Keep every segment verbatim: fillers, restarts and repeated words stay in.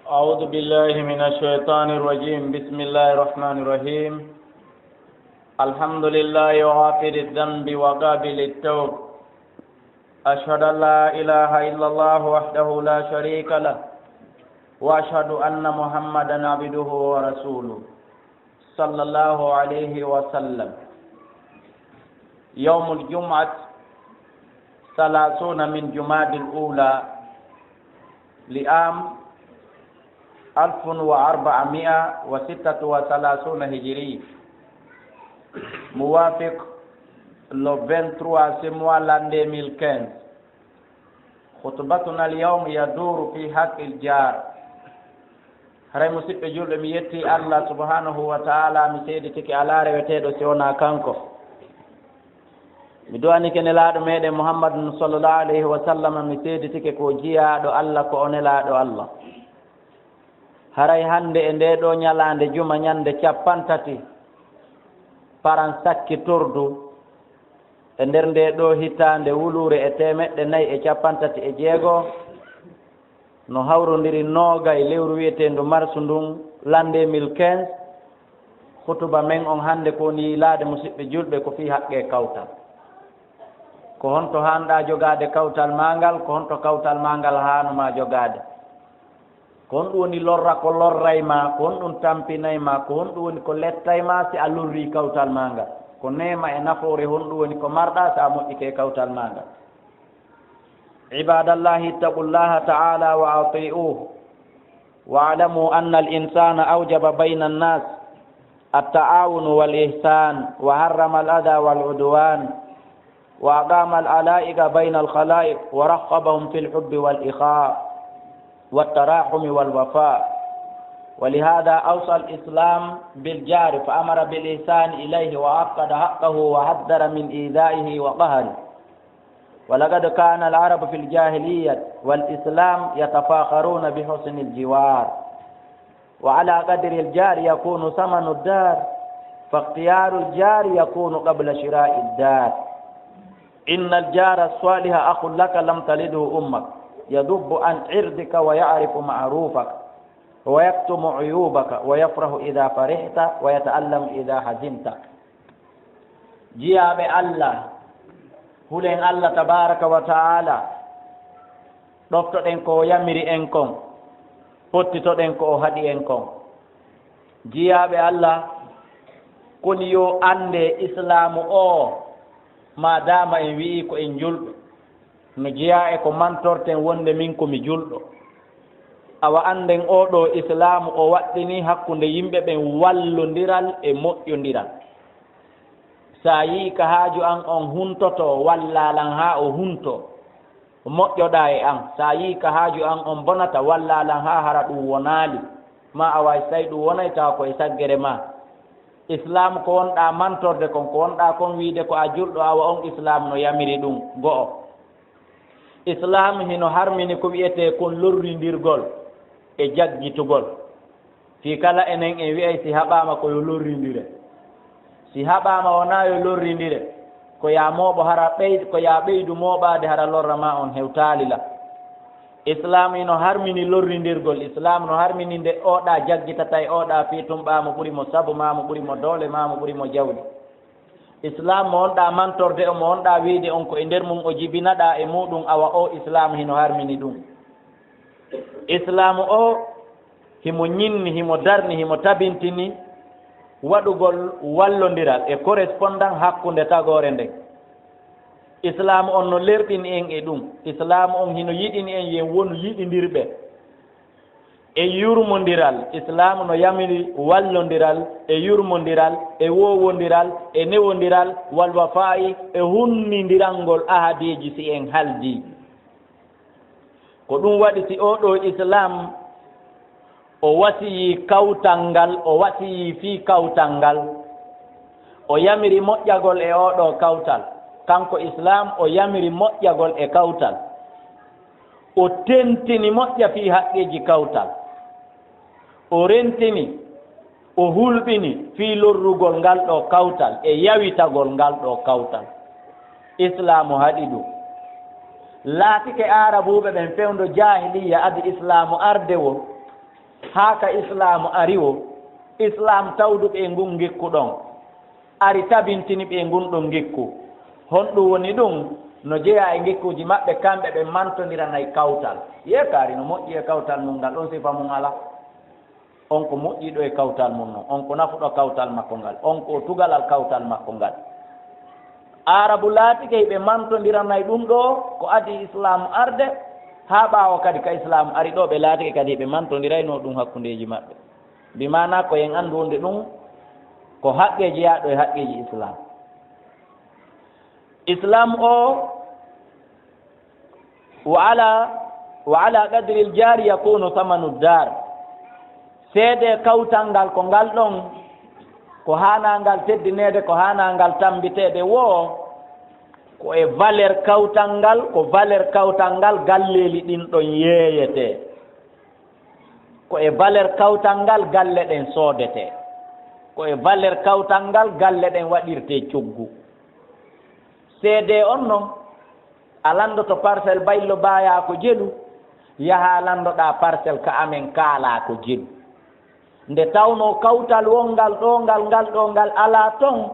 أعوذ بالله من الشيطان الرجيم. بسم الله الرحمن الرحيم. الحمد لله غافر الذنب وقابل التوب. أشهد أن لا إله إلا الله وحده لا شريك له، وأشهد أن محمدا عبده ورسوله، صلى الله عليه وسلم. يوم الجمعة، ثلاثون من جمادى الأولى، لعام ألف وأربعمائة وستة وثلاثون هجري، موافق le vingt-trois ce mois l'an deux mille quinze. خطبتنا اليوم يدور في حق الجار. Haray, musiɓɓe julɓe, mi yetti Allah subhanahu wa ta'ala, mi seeditike alaa reweteeɗo si wonaa kanko. Mi du'anike Nelaaɗo meɗen Muhammadun sallallahu alayhi wa sallam, mi seeditike ko jiyaaɗo Allah, ko o Nelaaɗo Allah. Haray hannde e ndee ɗoo ñalaande juma, ñande cappantati paran sakki tordu, e nder ndee ɗoo hitaande wuluure e teemeɗɗe nayi e cappantati e jeego, no hawrondiri noogay lewru wi'eteendu marsu ndun, l'an deux mille quinze, hutuba men on hannde ko woni yiilaade, musiɓɓe julɓe, ko fii haqqee kawtal. Ko honto haanɗaa jogaade kawtal maa ngal? Ko honto kawtal maa ngal haanumaa jogaade? Ko honɗum woni lorra ko lorray maa? Ko honɗum tampinay maa? Ko honɗum woni ko lettay maa si a lorrii kawtal maa ngal? Ko neema e nafoore honɗum woni ko marɗaa si a moƴƴike kawtal maa ngal? عباد الله، اتقوا الله تعالى وأطيعوه، واعلموا أن الإنسان أوجب بين الناس التعاون والإحسان، وحرم الأذى والعدوان، وأقام العلائق بين الخلائق، ورغبهم في الحب والإخاء والتراحم والوفاء. ولهذا أوصى الإسلام بالجار، فأمر بالإحسان إليه، وأكد حقه، وحذر من إيذائه وقهره. ولقد كان العرب في الجاهلية والإسلام يتفاخرون بحسن الجوار، وعلى قدر الجار يكون ثمن الدار، فاختيار الجار يكون قبل شراء الدار. إن الجار الصالح أخ لك لم تلده أمك، يذب عن عرضك ويعرف معروفك، ويكتم عيوبك، ويفرح إذا فرحت، ويتألم إذا حزنت. Jiyaaɓe Allah, hulen Allah tabaaraka wa ta'ala, ɗoftoɗen ko o yamiri en kon, pottitoɗen ko o haɗi en kon. Jiyaaɓe Allah, koni yo annde Islaamu oo, maadaama en wi'i ko en julɓe, no jeyaa e ko mantorten wonde min ko mi julɗo. Awa annden oo ɗoo Islaamu o waɗɗini hakkunde yimɓe ɓen wallondiral e moƴƴondiral. Sa yi'i ka haaju an on huntoto, wallaa lan haa o hunto, moƴƴoɗaa e an. Sa yi'i ka haaju an on bonata, wallaa lan haa hara ɗum wonaali ma, awa si tawi ɗum wonay tawa ko e saggere ma. Islaamu ko wonɗaa mantorde kon, ko wonɗaa kon wiide ko a julɗo, awa on Islaamu no yamiri ɗum. Go'o. Islaamu hino harmini ko wi'etee kon lorrindirgol e jaggitugol. Fii kala enen en wi'ay si haɓaama ko yo lorrindire. Si haɓaama wonaa yo lorrindire, ko yaa mooɓo hara ɓeyd-, ko yaa ɓeydu mooɓaade hara lorra maa on hewtaali la. Islaamu hino harmini lorrindirgol. Islaamu no harmini nde ooɗaa jaggitata e ooɗaa fii tumɓaa mo ɓuri mo sabu maa, mo ɓuri mo doole maa, mo ɓuri mo jawdi. Islaam mo wonɗaa mantorde on, mo wonɗaa wiide on ko e nder mum o jibinaɗaa e muuɗum, awa oo Islaam hino harmini ɗum. Islaam oo himo ñinni, himo darni, himo tabintini waɗugol wallondiral e correspondant hakkunde tagoore nden. Islaam on no lerɗini en e ɗum. Islaam on hino yiɗini en yo en wonu yiɗindirɓe. E yurmondiral, Islaamu no yamiri wallondiral, e yurmondiral, e woowondiral, e newondiral, wal wafaa'i, e hunnindirangol ahadiiji si en haldii. Ko ɗum waɗi si oo ɗoo Islaam o wasiyii kawtal ngal, o wasiyii fii kawtal ngal, o yamiri moƴƴagol e oo ɗoo kawtal. Kanko Islaam o yamiri moƴƴagol e kawtal. O tentini moƴƴa fii haqqeeji kawtal. O rentini, o hulɓini fii lorrugol ngal ɗoo kawtal e yawitagol ngal ɗoo kawtal. Islaamu haɗi ɗum. Laatike Aarabuuɓe ɓen fewndo jaahiliyya adi Islaamu arde woo, Haa ka Islaamu ari wo, Islaam tawdu ɓe ngun ngikku ɗon, ari tabintini ɓe ngun ɗon ngikku. Honɗum woni ɗum? No jeyaa e ngikkuuji maɓɓe, kamɓe ɓe mantondiranay kawtal. Yee kaari no moƴƴi e kawtal mun ngal, on sifa mun alaa. On ko moƴƴiiɗo e kawtal mun non, on ko nafuɗo kawtal makko ngal, on ko tugalal kawtal makko ngal. Aarabu laatike hiɓe mantondiranay ɗum ɗoo ko adii Islaamu arde, haa ɓaawo kadi ka Islaamu ari ɗoo, ɓe laatike kadi hiɓe mantondirayno ɗum hakkundeeji maɓɓe. Bi maanaa ko en anndu wonde ɗum ko haqqe jeyaaɗo e haqqeeji Islaam. Islaam o, wa ala, wa ala qadril jaari yakunu samanu daar. Seedee kawtal ngal ko ngal ɗon, ko haanaa ngal teddineede, ko haanaa ngal tammbiteede woo, ko e valeur kawtal ngal, ko valeur kawtal ngal galleeli ɗin ɗon yeeyetee. Ko e valeur kawtal ngal galle ɗen soodetee. Ko e valeur kawtal ngal galle ɗen waɗirtee coggu. Seedee on non, a lanndoto parcelle Baylo Baayaa ko jelu, yahaa lanndoɗaa parcelle ka amen Kaalaa ko jelu. Nde tawnoo kawtal wonngal ɗoo ngal, ngal ɗoo ngal alaa ton,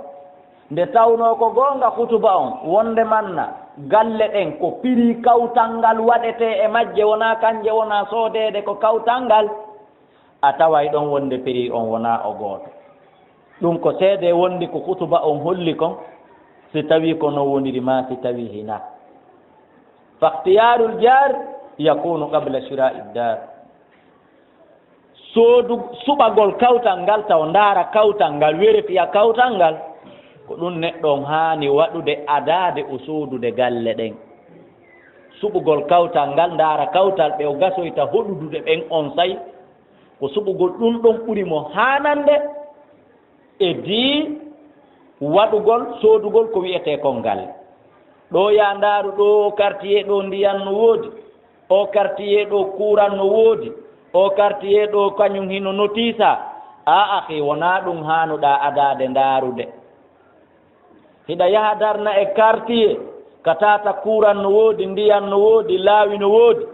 nde tawnoo ko goonga hutuba on, wonde manna galle ɗen ko pirii kawtal ngal waɗetee e majje, wonaa kanje wonaa soodeede ko kawtal ngal, a taway ɗon wonde pirii on wonaa o gooto. Ɗum ko seedee wondi ko hutuba on holli kon, si tawii ko non woniri maa si tawii hinaa. Faktiyaarul jaar yakunu qabla shiraa'i daar. Soodu, suɓagol kawtal ngal, taw ndaara kawtal ngal, werefiya kawtal ngal, ko ɗum neɗɗo on haani waɗude adaade o soodude galle ɗen. Suɓugol kawtal ngal, ndaara kawtal ɓe o gasoyta hoɗudude ɓen on say, ko suɓugol ɗum ɗon ɓuri mo haanande. E dii waɗugol, soodugol ko wi'etee kon galle. Ɗoo yaa ndaaru ɗoo quartier ɗoo ndiyan no woodi, oo quartier ɗoo kuuran no woodi, oo quartier ɗoo kañum hino notiisa. A akhi, wonaa ɗum haanuɗaa adaade ndaarude. Hiɗa yaha darna e quartier, ka tata kuuran no woodi, ndiyan no woodi, laawi no woodi.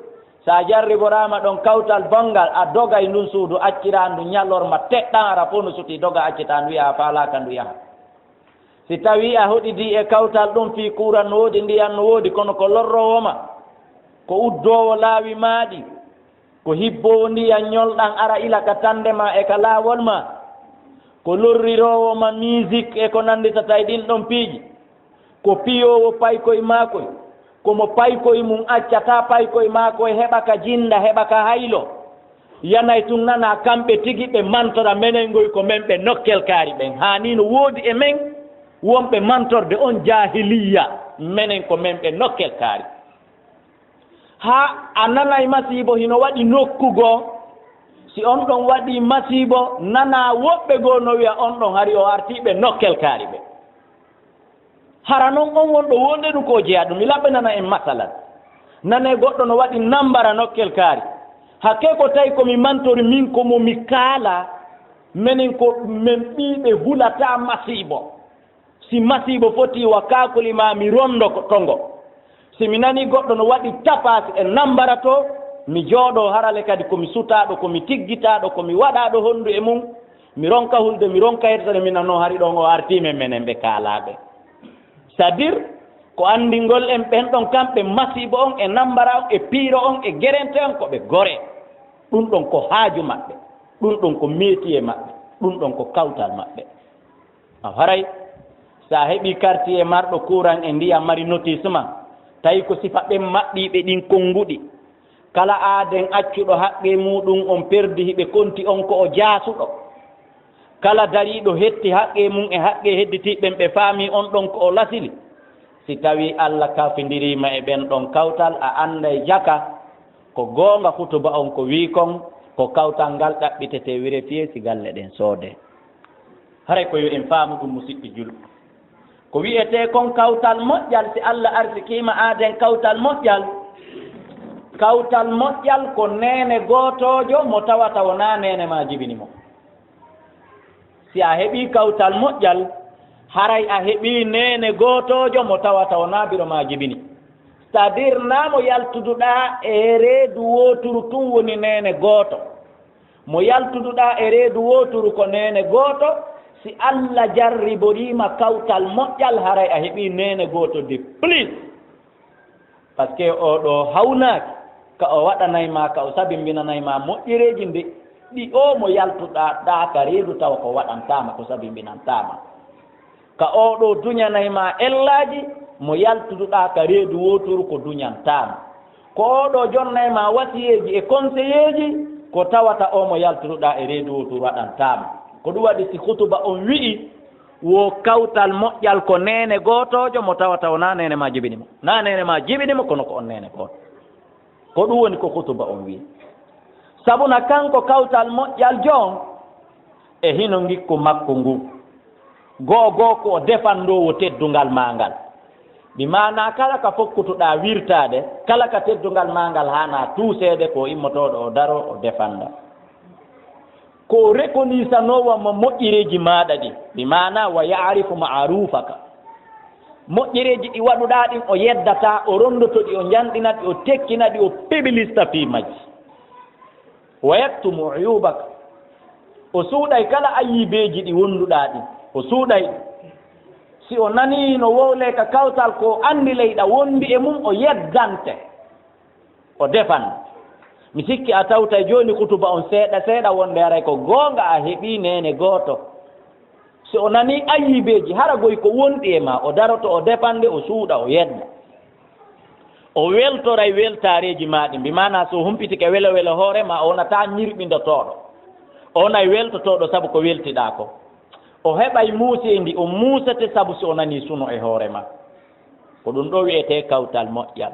Sa jarriboraama ɗon kawtal banngal, a dogay ndun suudu, acciraa ndu ñalorma teɗɗan, ara fof no sutii, doga accitaa ndu yaha, faalaaka ndu yaha. Si tawii a hoɗidii e kawtal ɗum fii kuuran no woodi, ndiyan no woodi, kono ko lorroowo ma, ko uddoowo laawi maaɗi, ko hibboowo ndiyan ñolɗan ara ila ka tannde ma e ka laawol ma, ko lorriroowo ma musique e ko nannditata e ɗin ɗon piiji, ko piyoowo paykoy maakoy, ko mo paykoy mum accataa paykoy maakoy heɓa ka jinnda, heɓa ka haylo. Yanay tun nanaa kamɓe tigi ɓe mantora menen ngoy ko men ɓe nokkel kaari ɓen. Haa nii no woodi e men wonɓe mantorde on jaahiliyya, menen ko men ɓe nokkel kaari. Haa a nanay masiibo hino waɗi nokku goo, si on ɗon waɗii masiibo, nanaa woɓɓe goo no wi'a on ɗon hari o artii ɓe nokkel kaari ɓe. Hara non on wonɗo wonde ɗum ko o jeyaa ɗum. Mi laɓɓinana en masalan. Nanee goɗɗo no waɗi nambara nokkel kaari. Hakkee ko tawi ko mi mantori min ko mo mi kaalaa, menen ko men ɓii ɓe hulataa masiibo. Si masiibo foti wa kaakuli maa mi rondo ko tongo. Si mi nanii goɗɗo no waɗi tapaasi e nambara to, mi jooɗoo harale kadi ko mi sutaaɗo, ko mi tiggitaaɗo, ko mi waɗaaɗo hondu e mum. Mi ronka hulde, mi ronka heɗtade, mi nanoo hari ɗon o artii men, menen ɓe kaalaaɓe. C'est-à-dire, ko anndingol en ɓen ɗon kamɓe masiibo on e nambara on e piiro on e gerente on ko ɓe gore. Ɗum ɗon ko haaju maɓɓe. Ɗum ɗon ko métier maɓɓe. Ɗum ɗon ko kawtal maɓɓe. A haray, so a heɓii quartier marɗo kuuran e ndiyam mari notice ma, tawi ko sifa ɓen maɓɓiiɓe ɗin konnguɗi. Kala aaden accuɗo haqqee muuɗum on perdi, hiɓe konti on ko o jaasuɗo. Kala dariiɗo hetti haqqee mum e haqqee hedditiiɓe ɓen, ɓe faamii on ɗon ko o lasili. Si tawii Alla kafindiriima e ɓen ɗon kawtal, a annday jaka ko goonga hutuba on ko wii kon, ko kawtal ngal ɗaɓɓitetee, vérifier si galle ɗen soodee. Haray ko yo en faamu ɗum, musiɓɓe julɓe. Ko wi'etee kon kawtal moƴƴal, si Alla arsikiima aaden kawtal moƴƴal, kawtal moƴƴal ko neene gootoojo mo tawata wonaa neene maa jibini mo. Si a heɓii kawtal moƴƴal, haray a heɓii neene gootoojo mo tawata wonaa biro maa jibini. C'est-à-dire, naa mo yaltuduɗaa e reedu wooturu tun woni neene gooto. Mo yaltuduɗaa e reedu wooturu ko neene gooto, si Alla jarriborii ma kawtal moƴƴal, haray a heɓii neene gooto de plus. Parce que oo ɗoo hawnaaki ka o waɗanay ma, ka o sabimbinanay ma moƴƴereeji nde, ɗi oo mo yaltuɗaa ɗaa ka reedu tawa ko waɗantaa ma, ko sabimbinantaa ma. Ka oo ɗoo duñanay ma ellaaji, mo yaltuduɗaa ka reedu wooturu ko duñantaa ma. Ko oo ɗoo jonnay ma wasiyeeji e konseyeeji, ko tawata oo mo yaltuduɗaa e reedu wooturu waɗantaa ma. Ko ɗum waɗi si hutuba on wi'i, wo kawtal moƴƴal ko neene gootoojo mo tawata wonaa neene ma jibini mo. Naa neene ma jibini mo, kono ko on neene gooto. Ko ɗum woni ko hutuba on wi'i. Sabuna kanko kawtal moƴƴal jon e hino ngikku makko ngu. Goo goo ko o defandoowo teddungal maa ngal. Bi maanaa kala ka fokkutuɗaa wirtaade, kala ka teddungal maa ngal haanaa tuuseede, ko o immotooɗo o daro o defanda. Ko o rekonisanoowa mo moƴƴereeji maaɗa ɗin, bi maanaa wa yaarifu maarufaka. Moƴƴereeji ɗi waɗuɗaa ɗin o yeddataa, o rondoto ɗi, o njanɗina ɗi, o tekkina ɗi, o pibilista fii majji. Wa yaktumu uyubaka. O suuɗay kala ayibeeji ɗi wonduɗaa ɗin. O suuɗay ɗi. Si o nanii no wowlee ka kawtal ko o anndi leyɗa wondi e mum, o yeddante. O defan. Mi sikki a tawtay jooni kutuba on seeɗa seeɗa wonde haray ko goonga a heɓii neene gooto. Si o nanii ayibeeji, hara goy ko wonɗi e ma, o daroto, o defande, o suuɗa, o yedda. O weltoray weltaareeji maa ɗin. Bi maanaa, so o humpitike welo welo hoore ma, o wonataa ñirɓindotooɗo. O wonay weltotooɗo sabu ko weltiɗaa ko. O heɓay muuseendi, o muusete sabu si o nanii suno e hoore ma. Ko ɗum ɗoo wi'etee kawtal moƴƴal.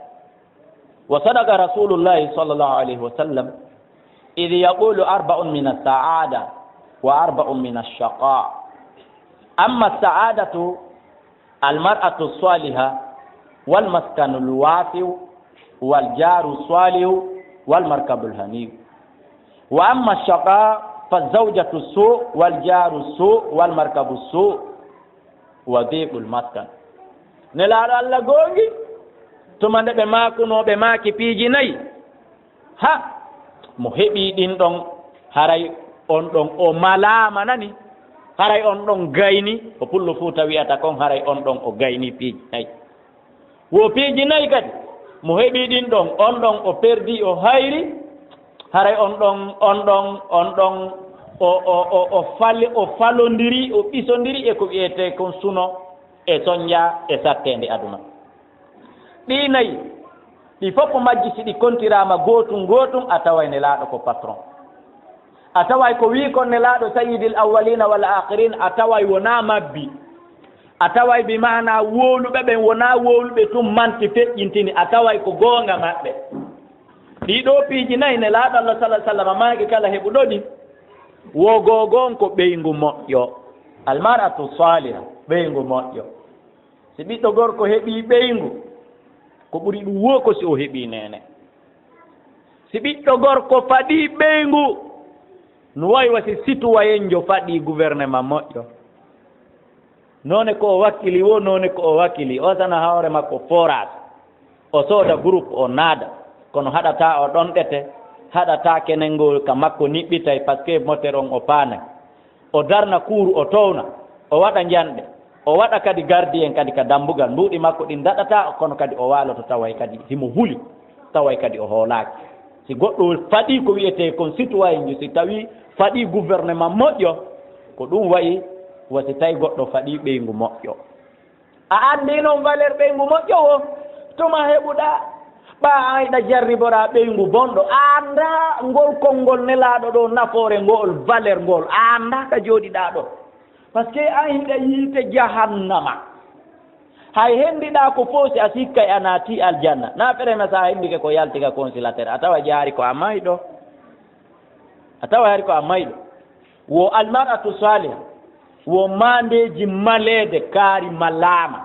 Wa sadaqa Rasulullahi sallallahu alayhi wa sallam, idh yaqulu arba'un min as-sa'ada wa arba'un min ash-shaqa. Amma as-sa'adatu المرأة الصالحة والمسكن الواسع والجار الصالح والمركب الهنيء. وأما الشقاء فالزوجة السوء والجار السوء والمركب السوء وضيق المسكن. Nelaaɗo Alla goongi, tuma nde ɓe maakunoo, ɓe maaki piiji nayi. Ha mo heɓii ɗin ɗon, haray on ɗon o malaama nani, haray on ɗon gayni, ko Pullo Fuuta wi'ata kon, haray on ɗon o gayni piiji nayi. Wo piiji nayi kadi, mo heɓii ɗin ɗon, on ɗon o perdi, o hayri, haray on ɗon, on ɗon, on ɗon o, o, o, o fali-, o falondiri, o ɓisondiri e ko wi'etee kon suno e sonja e satteende aduna. Ɗii nayi, ɗi fof majji, si ɗi kontiraama gootun gootun, a taway Nelaaɗo ko patron. A taway ko wii kon Nelaaɗo sayyidil awwalina wal akhirin, a taway wonaa mabbi. A taway bi maanaa wowluɓe ɓen wonaa wowluɓe tun manti feƴƴintini, a taway ko goonga maɓɓe. Ɗii ɗoo piiji nayi Nelaaɗo Allah sallallahu alaihi wasallam maaki kala heɓuɗo ɗi, wo googon ko ɓeyngu moƴƴo. Almar'atu saliha, ɓeyngu moƴƴo. Si ɓiɗɗo gorko heɓii ɓeyngu, ko ɓuri ɗum woo ko si o heɓii neene. Si ɓiɗɗo gorko faɗii ɓeyngu, no wayi wa si situwayenjo faɗii gouvernement moƴƴo. Noone ko o wakkili woo, noone ko o wakkili, o sana hoore makko forage, o sooda groupe, o naada, kono haɗataa o ɗonɗete, haɗataa kenengol ka makko niɓɓitay, parce que moteur on o paanay. O darna kuuru, o towna, o waɗa njanɗe, o waɗa kadi gardien kadi ka dambugal, mbuuɗi makko ɗin daɗataa, kono kadi o waaloto taway kadi himo huli, taway kadi o hoolaaki. Si goɗɗo faɗii ko wi'etee kon citoyen njo, si tawii faɗii gouvernement moƴƴo, ko ɗum wayi wa si tawi goɗɗo faɗii ɓeyngu moƴƴo. A anndi noon valeur ɓeyngu moƴƴo o, tuma heɓuɗaa, ɓaa an hiɗa jarriboraa ɓeyngu bonɗo, a anndaa ngol konngol Nelaaɗo ɗoo, nafoore ngo'ol, valeur ngo'ol, a anndaa ka jooɗiɗaa ɗoo. Parce que an hiɗa yiite jahannama. Hay henndiɗaa ko fof, si a sikkay a naatii aljanna. Na ferema so a henndike ko yalti ka congélateur, a tawa jaari ko a mayɗo. A tawa hari ko a mayɗo. Wo almar'atu saliha, wo maandeeji maleede kaari malaama.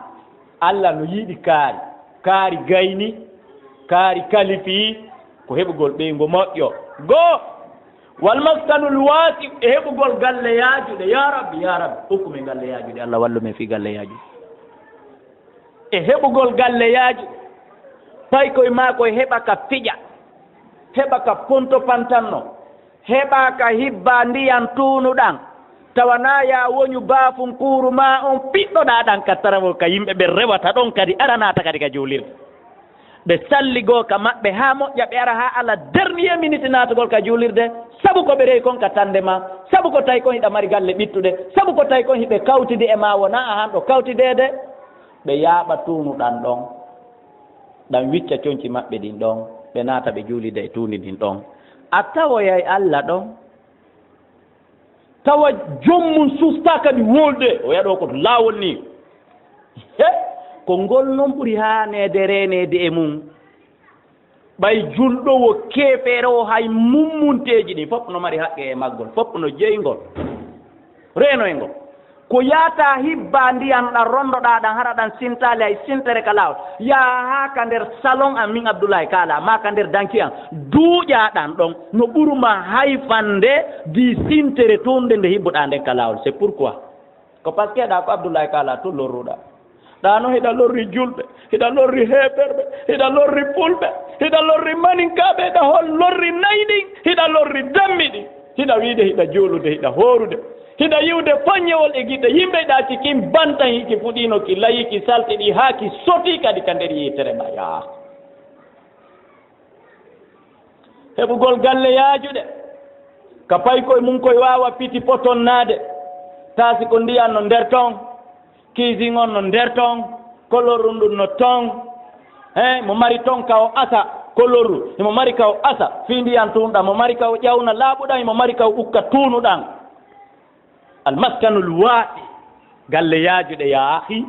Alla no yiɗi kaari. Kaari gayni, kaari kalifii, ko heɓugol ɓeyngu moƴƴo. Goo, wal maskanul waasi, e heɓugol galle yaajuɗe. Ya Rabbi, ya Rabbi, hokku min galle yaajuɗe. Alla wallu min fii galle yaajuɗe. E heɓugol galle yaajuɗe. Paykoy maa koy heɓa ka fiƴa, heɓa ka ponto pantanno. Heɓa ka hibba ndiyan tuunuɗan, tawa na ya woñu baafunkuuru ma on piɗɗoɗaa ɗan ka tarawol ka yimɓe ɓe rewata ɗon kadi ara naata kadi ka juulirde. Ɓe salligoo ka maɓɓe haa moƴƴa, ɓe ara haa ala dernier minute naatugol ka juulirde, sabu ko ɓe rewi kon ka tande ma, sabu ko tawi kon hiɗa mari galle ɓittuɗe, sabu ko tawi kon hiɓe kawtidi e ma, wonaa a hanɗo kawtideede. Ɓe yaaɓa tuunuɗan ɗon, ɗan wicca conci maɓɓe ɗin ɗon, ɓe naata ɓe juulida e tuundi ndin ɗon. A tawoyay Alla ɗon. Tawa joom mum susta kadi wolde, o yaɗoo ko laawol nii. He, ko ngol non ɓuri haaneede reeneede e mum. Ɓay julɗo wo keefeero o, hay mummunteeji ɗin fof no mari haqqe e maggol, fof no jeyngol, reenoyngol. Ko yaata hibba ndiyan ɗan rondoɗaa ɗan, hara ɗan sintaali hay sintere ka laawol. Yaha haa ka nder salon an, min Abdoulaye Kala, maa ka nder danki an, duuƴaa ɗan ɗon, no ɓuru ma hayfande di sintere toonde nde hibbuɗaa nden ka laawol. C'est pourquoi? Ko parce que ɗa ko Abdoulaye Kala to lorruɗaa. Ɗa no hiɗa lorri julɓe, hiɗa lorri heeferɓe, hiɗa lorri fulɓe, hiɗa lorri maninkaaɓe, hiɗa hol lorri nayi ɗin, hiɗa lorri dammi ɗin. Hiɗa wiide hiɗa juulude, hiɗa hoorude, hiɗa yiwde foññewol e giɗe yimɓe, ɗa cikin bantan hiki fuɗiino ki layi, ki saltiɗi haa ki soti kadi ka nder yitere ma. Yaa. Heɓugol galle yaajuɗe, ka paykoy mum koy waawa piti potonnaade, taasi ko ndiyan no nder ton, kiisin on no nder ton, koloru ndun no ton. He, mo mari ton ka o asa koloru, himo mari ka o asa fii ndiyan tuunuɗan, mo mari ka o ƴawna laaɓuɗan, himo mari ka o ukka tuunuɗan. Almaskanul waaɗi, galle yaajuɗe, yaa ahi,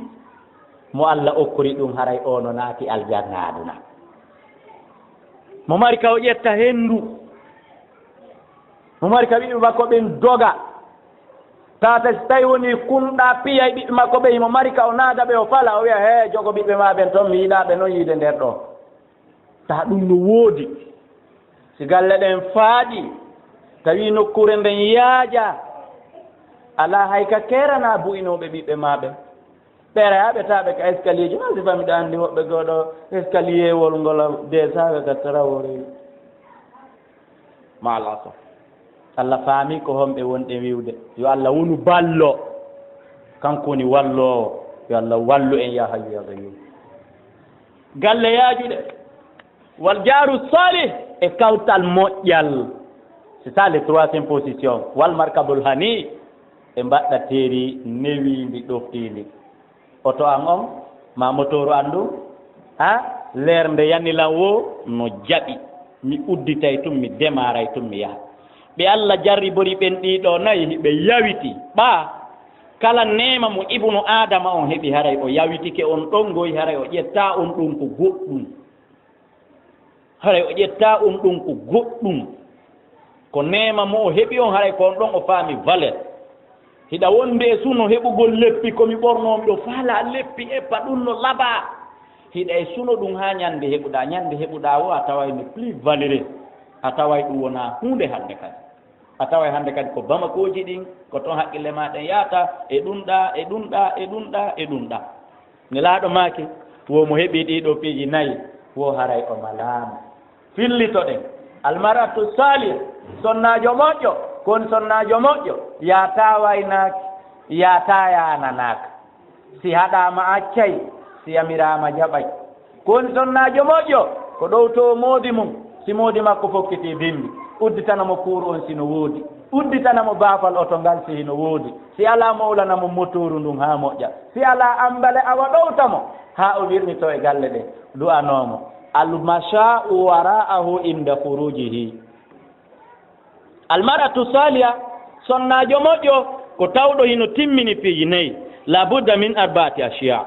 mo Alla okkori ɗum, haray oo no naati aljanna aduna. Mo mari ka o ƴetta henndu, mo mari ka ɓiɓɓe makko ɓen doga. Tata si tawi woni kunɗa piyay ɓiɓɓe makko ɓe, himo mari ka o naada ɓe, o fala, o wiya, "Hee, jogo ɓiɓɓe ma ɓen ton, mi yiɗaa ɓe non yiide nder ɗoo." Taa ɗum no woodi. Si galle ɗen faaɗi, tawi nokkuure nden yaaja, alaa hay ka keerana bu'inooɓe ɓiɓɓe maa ɓen. Ɓeera haa ɓe taa ɓe ka escalier ji, ma si fami ɗo anndi woɓɓe goo ɗo escalier wol ngol deesaaka ka tarawore. Ma alaa so. Alla faami ko homɓe wonɗen wi'ude. Yo Alla wonu ballo. Kanko woni walloowo. Yo Alla wallu en, yaa Hayyu yaa Qayyum. Galle yaajuɗe. Wal jaaru salih, e kawtal moƴƴal. C'est ça les troisième position. Wal markabul hani, e mbaɗɗa teeri newiindi ɗoftiindi. Oto an on, ma motooru an ndun, ha, leer nde yani lan woo no jaɓi. Mi udditay tun, mi demaaray tun, mi yaha. Ɓe Alla jarribori ɓen ɗii ɗoo nayi, ɓe yawiti. Ɓaa, kala neema mo Ibnu Aadama on heɓi, haray o yawitike on ɗon ngoy, haray o ƴetta on ɗun ko goɗɗun. Haray o ƴetta on ɗun ko goɗɗun. Ko neema mo o heɓi on, haray ko on ɗon o faami valeur. Hiɗa wondi e suno heɓugol leppi, ko mi ɓornoo, miɗo faalaa leppi, eppa ɗun no labaa. Hiɗa e suno ɗun haa ñande heɓuɗaa. Ñande heɓuɗaa woo, a taway no plus valeureux. A taway ɗun wonaa huunde hannde kadi. A taway hannde kadi ko Bamakooji ɗin, ko ton haqqille maa ɗen yahata, e ɗun ɗaa, e ɗun ɗaa, e ɗun ɗaa, e ɗun ɗaa. Nelaaɗo maaki, wo mo heɓi ɗii ɗoo piiji nayi, wo haray o malaama. Fillitoɗen. Almar'atu salih, sonnaajo moƴƴo, kon sonnaajo moƴƴo, yaa taawaynaaki, yaa taayananaaka. Si haɗaama accay, si yamiraama jaɓay. Ko woni sonnaajo moƴƴo, ko ɗowtoowo moodi mum, si moodi makko fokkitii bimbi, udditana mo kuuru on si no woodi, udditana mo baafal oto ngal si hino woodi, si alaa mowlana mo motooru ndun haa moƴƴa, si alaa ambale awa ɗowta mo haa o wirnitoo e galle ɗen, du'anoo mo. Almasha'u wara'ahu inda khurujihi. Almar'atu saliha, sonnaajo moƴƴo, ko tawɗo hino timmini piiji nayi. La budda min arba'ati ashiya.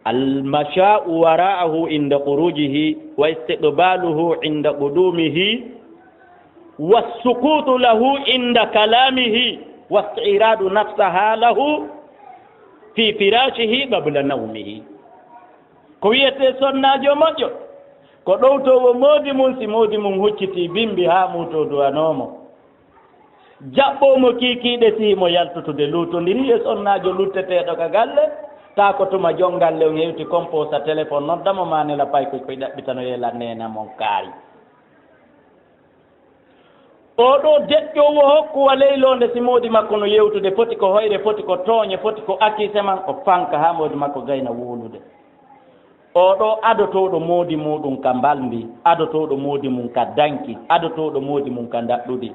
Almasha'u wara'ahu inda khurujihi, wa istiqbaluhu inda qudumihi, wa sukutu lahu inda kalamihi, wa isti'radu nafsaha lahu fi firashihi qabla nawmihi. Ko wiyetee sonnaajo moƴƴo, ko ɗowtoowo moodi mum, si moodi mum huccitii bimbi haa muutoo duwanoo mo. Jaɓɓoo mo kiikiiɗe si himo yaltutude, luutondirii e sonnaajo lutteteeɗo ka galle, taa ko tuma jon galle on hewti kon poosa telefon, nodda mo maa nela paykoy koy ɗaɓɓitanoyee lan neena mon kaari. Oo ɗoo deƴƴoowo hokkuwa ley loonde, si moodi makko no yewtude, foti ko hoyre, foti ko tooñe, foti ko akiise man, o fanka haa moodi makko gayna wowlude. Oo ɗoo adotooɗo moodi muuɗum ka mbalndi, adotooɗo moodi mum ka danki, adotooɗo moodi mum ka ndaɗɗudi.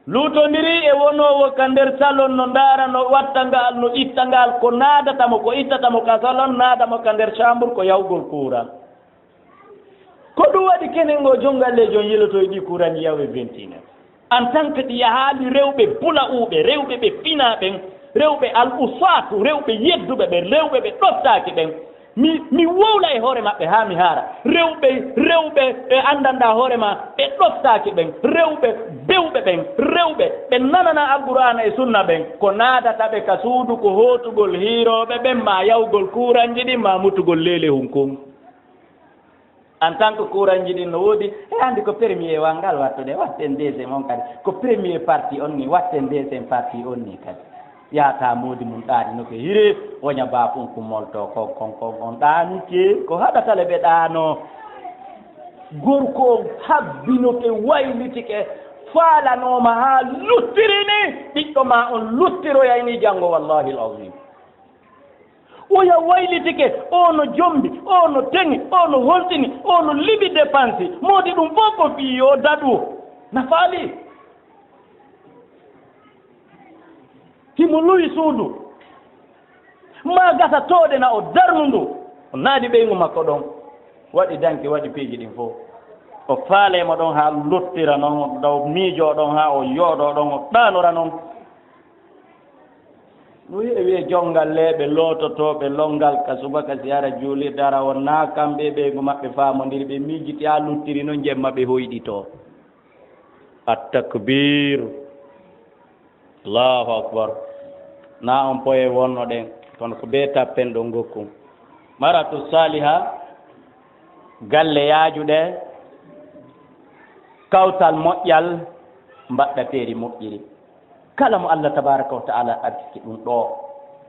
Luutondirii e wonoowo ka nder salon no ndaara, no watta ngal, no itta ngal, ko naadata mo, ko ittata mo ka salon, naada mo ka nder chambre, ko yawgol kuuran. Ko ɗum waɗi kenen ngo jonngalleejo on yelotoy ɗi kuuran yaw e vingt et un heures. En tant que ɗi yahaali rewɓe bula'uuɓe, rewɓe ɓe finaa ɓen, rewɓe al usaatu, rewɓe yedduɓe ɓen, rewɓe ɓe ɗoftaaki ɓen. Mi, mi wowla e hoore maɓɓe haa mi haara. Rewɓe, rewɓe ɓe anndanɗaa hoore maa, ɓe ɗoftaaki ɓen, rewɓe bewɓe ɓen, rewɓe ɓe nananaa Alqur'aana e Sunna ɓen, ko naadata ɓe ka suudu ko hootugol hiirooɓe ɓen, maa yawgol kuuranji ɗin, maa mutugol leele hunkun. En tant que kuuranji ɗin no woodi, e anndi ko premier wa ngal wattude, watten deuxième on kadi. Ko premier parti on ni, watten deuxième parti on ni kadi. Yaata moodi mum ɗaani no ke hire, woña baafun kun molto kon, kon, kon, on ɗaani ke, ko haɗata le ɓe ɗaano. Gorko on habbinoke, waylitike, faalanooma haa luttiri ni, ɓiɗɗo maa on luttiroyay ni janngo, wallahi al-azim. Oya waylitike, o no jombi, o no teŋi, o no holtini, o no liɓi dépense. Moodi ɗum fof ko fii yo daɗu. Na faali? Himo luwi suudu. Maa gasa tooɗe na o darnu ndu. O naadi ɓeyngu makko ɗon. Waɗi danki, waɗi piiji ɗin fof. O faalee mo ɗon haa luttira non, o daw miijoo ɗon haa o yooɗoo ɗon, o ɗaanora non. No wi'e, wi'e jonngalleeɓe loototooɓe lonngal ka subaka si ara juulirde ara on, naa kamɓe e ɓeyngu maɓɓe faamondiri, ɓe miijiti haa luttiri non jemma ɓe hoyɗitoo. At-takbiir. Allahu akbar. Naa on poye wonno ɗen, kono ko bee tappen ɗon gokkun. Mar'atu saaliha, galle yaajuɗe, kawtal moƴƴal, mbaɗɗateeri moƴƴiri. Kala mo Allah tabaaraka wa ta'ala additi ɗum ɗoo,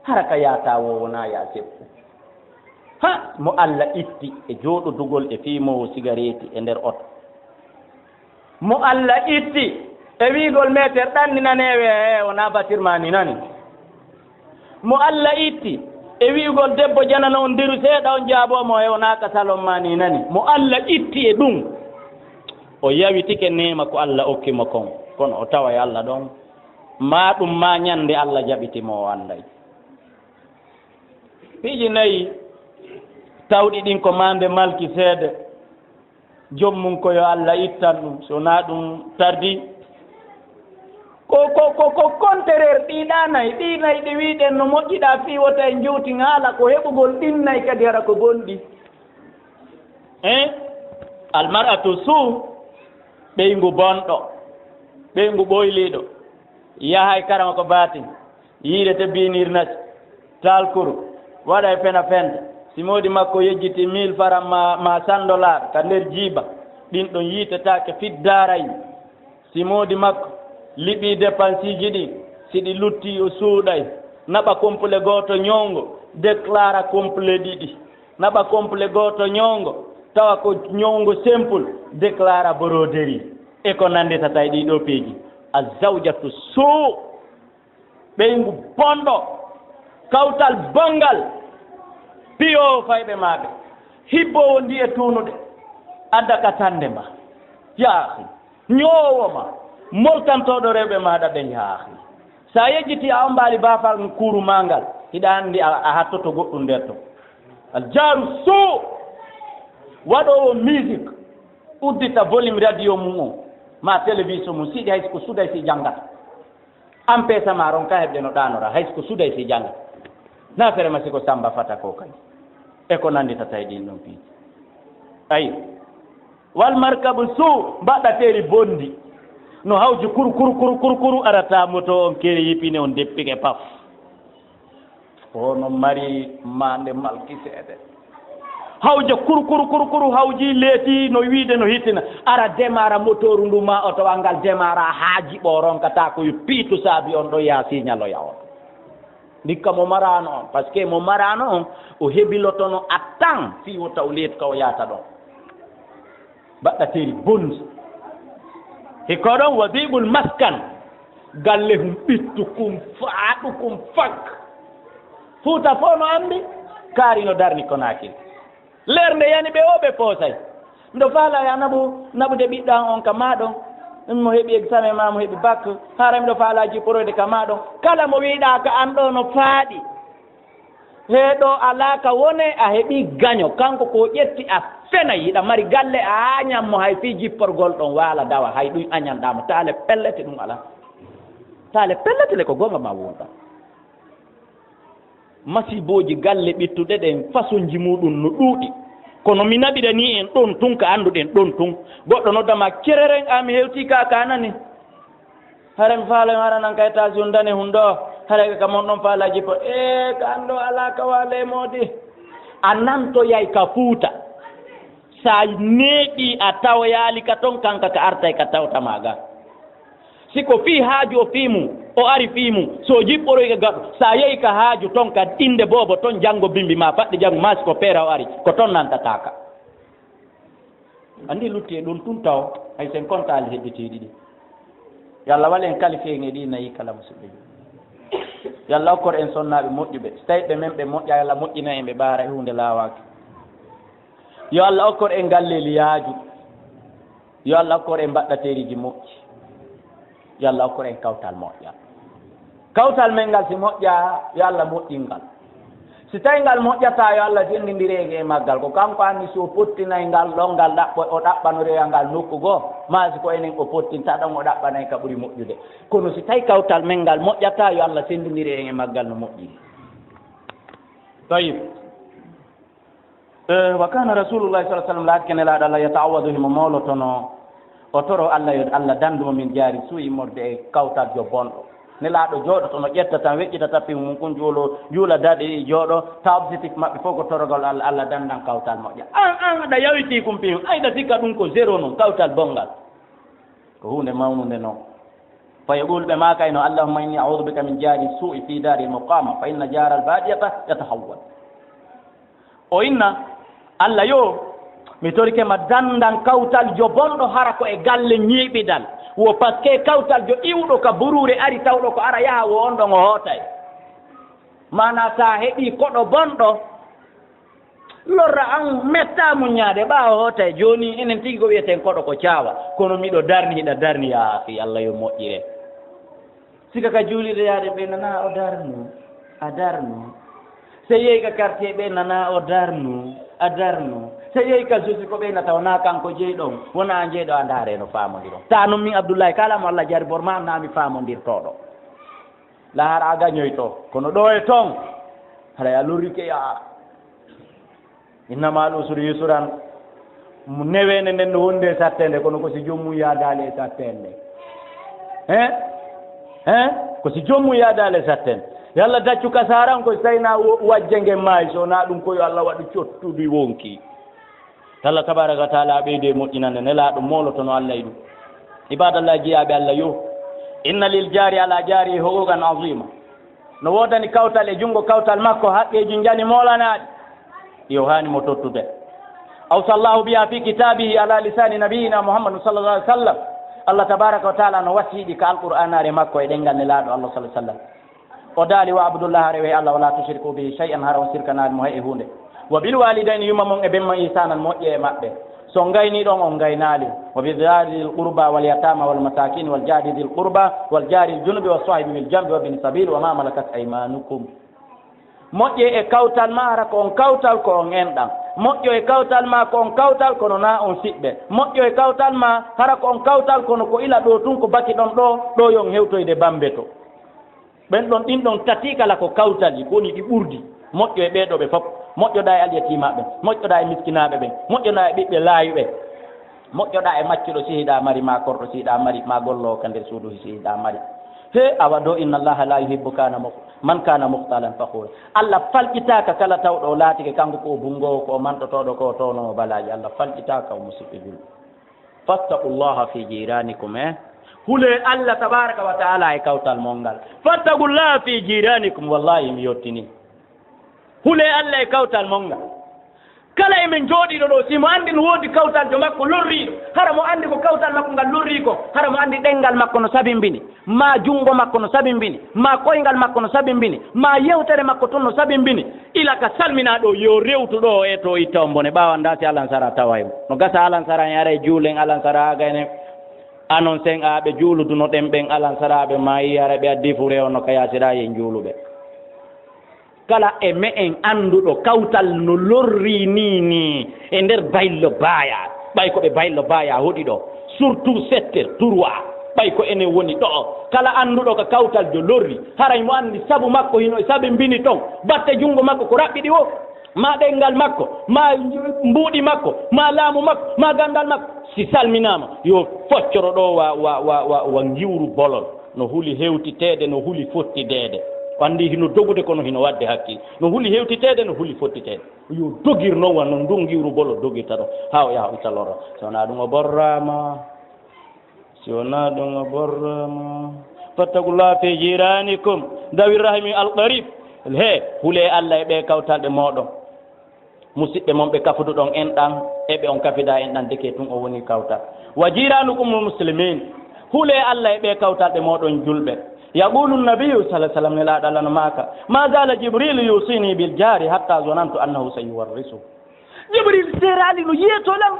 hara ka yaata woo wonaa yaa seppu. Ha, mo Allah itti e jooɗodugol e fiimoowo sigareeti e nder oto. Mo Allah itti e wi'ugol meeter ɗan ni naneewe, e wonaa batir maa ni nani. Mo Allah itti e wi'ugol debbo janano on ndiru seeɗa on jaaboo mo, e wonaa ka salon maa ni nani. Mo Allah itti e ɗum, o yawitike neema ko Allah okki mo kon, kono o taway Allah ɗon. Maa ɗum maa ñande Allah jaɓiti mo, o anday. Piiji nayi tawɗi ɗin ko maande Malki seede. Joom mum ko yo Allah ittan ɗum, so wonaa ɗum tardi. Ko, ko, ko, ko kontereer ɗii ɗaa nayi, ɗii nayi ɗi wi'ɗen no moƴƴiɗaa fii wota en jowtin haala ko heɓugol ɗin nayi kadi hara ko bonɗi. Eh? Almar'atu suu, ɓeyngu bonɗo, ɓeyngu ɓoyliiɗo, yahay karama ko baatin, yiide te biinir nasi, talkuru, waɗa e fena fenta, si moodi makko yejjiti mille faran ma, ma cent dollars ka nder jiiba, ɗin ɗon yiitetaake fiddaarayi. Si moodi makko liɓii depansiiji ɗin, si ɗi luttii o suuɗay, naɓa complet gooto ñowngo, déclara complet ɗiɗi. Naɓa complet gooto ñowngo, tawa ko ñowngo simple, déclara broderie. E ko nannditata e ɗii ɗoo piiji. A zawjatu suu, ɓeyngu bonɗo, kawtal bonngal, piyoowo fayɓe maaɓe, hibboowo ndiye tuunuɗe, adda ka tannde ma. Yaa akhi, ñoowo ma, moltantooɗo rewɓe maaɗa ɓen, yaa akhi. Sa yejjiti a ombaali baafal kuuru maa ngal, hiɗa anndi a, a hattoto goɗɗum nder ton. Al jaaru suu, waɗoowo musique, uddita volume radio mum on, ma télévision mum, siɗi hay ko suuday si janngata. Ampesa ma ronka heɓde no ɗaanora, hay ko suuday si janngata. Na fere ma si ko Samba Fata ko kay. E ko nannditata e ɗin ɗon piiji. Ayi. Wal markabu suu, mbaɗɗateeri bonndi. No hawji kuru, kuru, kuru, kuru, kuru, arata moto on keri yipine on deppike paf. O no mari maande Malki seede. Hawja kuru, kuru, kuru, kuru, hawji leeti no wiide no hittina. Ara demara motooru ndu ma oto wa ngal demara haa jiɓo ronkata ko yo piitu saabi on ɗo yaa signaloya on. Ndikka mo maraano on, parce que mo maraano on, o hebilotono attan fii wota o leetu ka o yaata ɗon. Mbaɗɗateeri bonndi. Hikko ɗon wadi'ul maskan. Galle hum ɓittu kum faaɗu kum fak. Fuuta fof no anndi, kaari no darni Konaakiri. Leer nde yani ɓe o ɓe poosay. Miɗo faala ya naɓu, naɓude ɓiɗɗo an on ka maa ɗon. Mo heɓi examen ma, mo heɓi bac. Hara miɗo faala jipporoyde ka maa ɗon. Kala mo wiɗaa ka an ɗo no faaɗi. He ɗo alaa ka wone a heɓi gaño. Kanko ko ƴetti a fenay. Hiɗa mari galle a añan mo hay fii jipporgol ɗon waala dawa. Hay ɗum añanɗaa mo. Taale pellete ɗum alaa. Taale pellete le ko gonga ma wonɗa. Masibooji galle ɓittuɗe ɗen, fasonji muuɗum no ɗuuɗi. Kono mi naɓiranii en ɗon tun ka annduɗen ɗon tun. Goɗɗo nodda ma kereren, a mi hewtii ka ka nani. Hara mi faala mi hara nan ka étage hun dane hun ɗo. Hara ka mon ɗon faala jippo. Ee, ka an ɗo alaa ka waale moodi. A nantoyay ka Fuuta. Sa neeɓii a tawoyaali ka ton, kanka ka artay ka tawta ma ga. Si ko fii haaju o fii mum, o ari fii mum, so o jipporoyke gaɗo, sa yehi ka haaju ton ka innde boobo ton janngo bimbi ma, faɗɗi janngo ma, si ko peera o ari, ko ton nantataaka. Anndi lutti e ɗum tun taw, hay sen kontaali hedditiiɗi ɗi. Yo Allah wal en kala feeŋe ɗi nayi kala musidɓe. Yo Allah okkor en sonnaaɓe moƴƴuɓe. So tawi ɓe men ɓe moƴƴa, yo Allah moƴƴina en ɓe ɓaara e huunde laawaaki. Yo Allah okkor en galleeli yaaju. Yo Allah okkor en mbaɗɗateeriiji moƴƴi. Yo Allah okkor en kawtal moƴƴa. Kawtal men ngal si moƴƴa, yo Allah moƴƴin ngal. Si tawi ngal moƴƴata, yo Allah senndindire en e maggal. Ko kanko anndi si o pottinay ngal ɗon, ngal ɗaɓɓo-, o ɗaɓɓanoreya ngal nokku goo, maa si ko enen o pottinta ɗon, o ɗaɓɓanay ka ɓuri moƴƴude. Kono si tawi kawtal men ngal moƴƴata, yo Allah senndindire en e maggal no moƴƴiri. Tayyib. Eh, wa kana Rasulullah sallallahu alaihi wasallam, laatike Nelaaɗo Allah, yata'awwadu, himo mawlotono, o toro Allah yo Allah dandu mo min jaari suu'i, immorde e kawtaljo bonɗo. Nelaaɗo jooɗoto no ƴetta tan, weƴƴita tappi mum kun, juulo, juula daɗi jooɗo, ta objectif maɓɓe fof ko torogol Allah, Allah dandan kawtal moƴƴa. An, an, aɗa yawiti kun piyu, ayɗa sikka ɗum ko zéro non, kawtal bongal. Ko huunde mawnunde non. Fa yaqulu, ɓe maakayno, Allahumma inni a'udhu bika min jari su'i fi dari muqama, fa inna jara al-badiyata yatahawwal. O inna, Allah yo, mi torike ma dandan kawtaljo bonɗo hara ko e galle ñiiɓidal. Wo parce que kawtaljo iwɗo ka buruure ari tawɗo ko ara yaha wo on ɗon o hootay. Maana sa heɓi koɗo bonɗo, lorra an metta muññaade ɓaawo hootay. Jooni enen tigi ko wiyeten koɗo ko caawa. Kono miɗo darni, hiɗa darni, yaa akhi, Allah yo moƴƴire. Sika ka juulirde yaade ɓe nana o darnu, a darnu. So yehi ka quartier ɓe nana o darnu, a darnu. So yehi ka josi ko ɓe nata wona kanko jeyi ɗon, wona an jeyi ɗo a ndaare no faamondiron. Ta non min Abdullahi kala mo Allah jari bor ma an na mi faamondirtoɗo. La har a gañoyto, kono ɗo e ton, haray a lorrike ya. Innama al usri yusran. Newende nden no wonde e sattende, kono ko si jommum yaadaali e sattende. He? He? Ko si jommum yaadaali e sattende. Yo Allah daccu kasaaran ko si tawi na wo-, wajje ngen maayi, so na ɗum ko yo Allah waɗu cottudi wonki. Talla tabaraka wa taala ɓeyde moƴƴinande Nelaaɗo molotono Allah e ɗum. Ibadallah, jiyaaɓe Allah yo. Inna lil jaari ala jaari huquqan azima. No woodani kawtal e junngo kawtal makko haqqeeji njani moolanaaɗi. Yo haani mo tottude. Awsa Allahu biha fi kitaabihi ala lisaani nabiyyina Muhammadin sallallahu alaihi wasallam. Allah tabaraka wa taala no wasiiɗi ka alqur'aanaare makko e ɗenngal Nelaaɗo Allah sallallahu alaihi wasallam. O daali, "Wa abudullah, rewe Allah, wala tushriku bihi shay'an, hara on sirkanaali mo hay e huunde. Wa bil walidayni, yumma mon e bemma, ihsanan, moƴƴe e maɓɓe. So on ngayni ɗon, on ngaynaali. Wa bi dhil qurba wal yatama wal masakin wal jari dhil qurba wal jari junubi was sahibi bil jambi wa bin sabil wa ma malakat aymanukum." Moƴƴe e kawtal ma, hara ko on kawtal ko on enɗan. Moƴƴo e kawtal ma ko on kawtal kono na on siɓɓe. Moƴƴo e kawtal ma, hara ko on kawtal kono ko ila ɗo tun ko baki ɗon ɗo, ɗo yon hewtoyde bambe to. Ɓen ɗon, ɗin ɗon tati kala ko kawtalji, ko woni ɗi ɓurdi. Moƴƴo e ɓee ɗo ɓe fof. Moƴƴoɗaa e alyatiimaaɓe, moƴƴoɗaa e miskinaaɓe ɓen, moƴƴoɗaa e ɓiɓɓe laayuɓe, moƴƴoɗaa e maccuɗo si hiɗa mari, maa korɗo si hiɗa mari, maa golloowo ka nder suudu si hiɗa mari. He, awa do, inna Allaha la yuhibbu kana mu-, man kana mukhtalan fakhura. Allah falƴitaaka kala tawɗo o laatike kanko ko o bunngoowo, ko o mantotooɗo, ko o townoowo balaaji. Allah falƴitaaka o, musiɓɓe julɓe. Fattaqullaha fi jiranikum, eh? Hulee Allah tabaraka wa taala e kawtal mon ngal. Fattaqullaha fi jiranikum, wallahi mi yottini. Hulee Allah e kawtal mon ngal. Kala e men jooɗiiɗo ɗo, si mo anndi no woodi kawtaljo makko lorriiɗo, hara mo anndi ko kawtal makko ngal lorrii ko, hara mo anndi ɗenngal makko no sabimbini, maa junngo makko no sabimbini, maa koyngal makko no sabimbini, maa yewtere makko tun no sabimbini, ila ka salminaa ɗo, yo rewtu ɗo o etoo itta on bone. Ɓaawo anndaa si alansara taway mo. No gasa alansara en aray juulen alansara aga enen. Anon sen a ɓe juuluduno ɗen ɓen alansara ɓe maayi hara ɓe addi fure on no ka yaasira yen juuluɓe. Kala e me'en annduɗo kawtal no lorri nii nii e nder Baylo Baaya, ɓay ko ɓe Baylo Baaya hoɗi ɗo, surtout secteur trois, ɓay ko enen woni ɗo. Kala annduɗo ka kawtal jo lorri, haray mo anndi sabu makko hino e sabi mbini ton, batte junngo makko ko raɓɓiɗi o, maa ɗenngal makko, maa mbuuɗi makko, maa laamu makko, maa ganndal makko. Si salminaama, yo foccoro ɗo wa, wa, wa, wa, wa ngiwru bolol. No huli hewtiteede, no huli fottideede. O anndi hino dogude, kono hino waɗde hakkil. No huli hewtiteede, no huli fottiteede. Yo dogir noon wano ndun ngiwru bolo dogirta ɗo. Haa o yaha o itta lorra. Si wonaa ɗum o borraama. Si wonaa ɗum o borraama. Fattaqullaha fi jiranikum. Dawi rahmi al qarib. He, hulee Allah e ɓee kawtalɗe mooɗon. Musiɓɓe mon ɓe kafuduɗon enɗan, e ɓe on kafida enɗan, deke tun o woni kawtal. Wa jiranukumul muslimin, hulee Allah e ɓee kawtalɗe mooɗon julɓe. Yaqulu nabiyyu sallallahu alaihi wasallam, nelaaɗo Allah no maaka, ma zala Jibril yusini bil jari hatta zonantu annahu sayuwarrisu. Jibril seeraali no yeeto lan.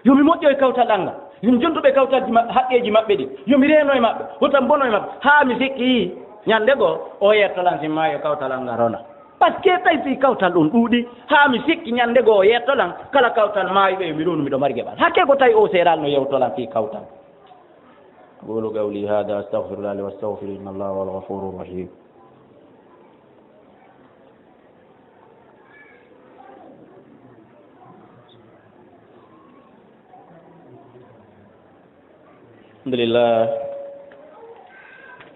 Yo mi moƴƴo e kawtal an ngal. Yo mi jontu ɓe kawtalji ma-, haqqeeji maɓɓe ɗi. Yo mi reeno e maɓɓe. Wota mi bono e maɓɓe. Haa mi sikki ñande goo o yetto lan si maayo kawtal an ngal rona. Parce que tawi fii kawtal ɗon ɗuuɗi, haa mi sikki ñande goo o yetto lan, kala kawtal maayuɗo yo mi ronu miɗo mari geɓal. Hakke ko tawi o seeral no yewto lan fii kawtal. أقول قولي هذا أستغفر الله لي وأستغفر إن الله هو الغفور الرحيم. الحمد لله.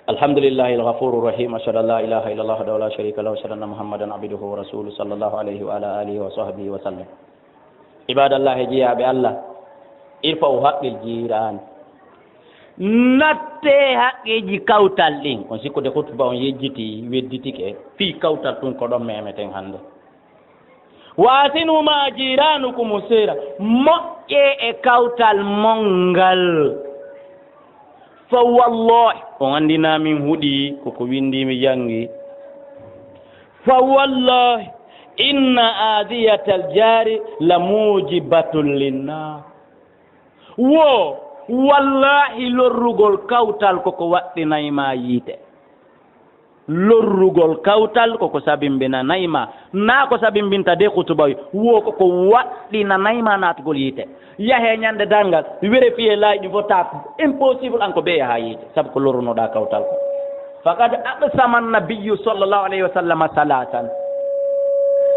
الحمد لله الغفور الرحيم. أشهد أن لا إله إلا الله وحده لا شريك له، وأشهد أن محمدا عبده ورسوله، صلى الله عليه وعلى آله وصحبه وسلم. Ibadallahi, jiyaaɓe Allah, irfa'u haqqil jiiraani. Nattee haqqeeji kawtal ɗin. On sikkude khutba on yejjiti, wedditike, fii kawtal tun ko ɗon memeten hannde. Wa asinu ma jiranukum sira. Moƴƴee e kawtal mon ngal. Fa wallahi, on anndi na min huɗi ko ko winndi mi janngi. Fa wallahi, inna adiyatal jari la mujibatun linnar. Wo, wallahi, lorrugol kawtal ko ko waɗɗinay ma yiite. Lorrugol kawtal ko ko sabimbinanay ma. Na ko sabimbinta de khutuba wi, wo ko ko waɗɗinanay ma naatugol yiite. Yahe ñande darngal, vérifier laay ɗi fof ta, impossible an ko bee yaha yiite, sabu ko lorrunoɗa kawtal ko. Faqad aqsama an-nabiyyu sallallahu alayhi wa sallam salatan.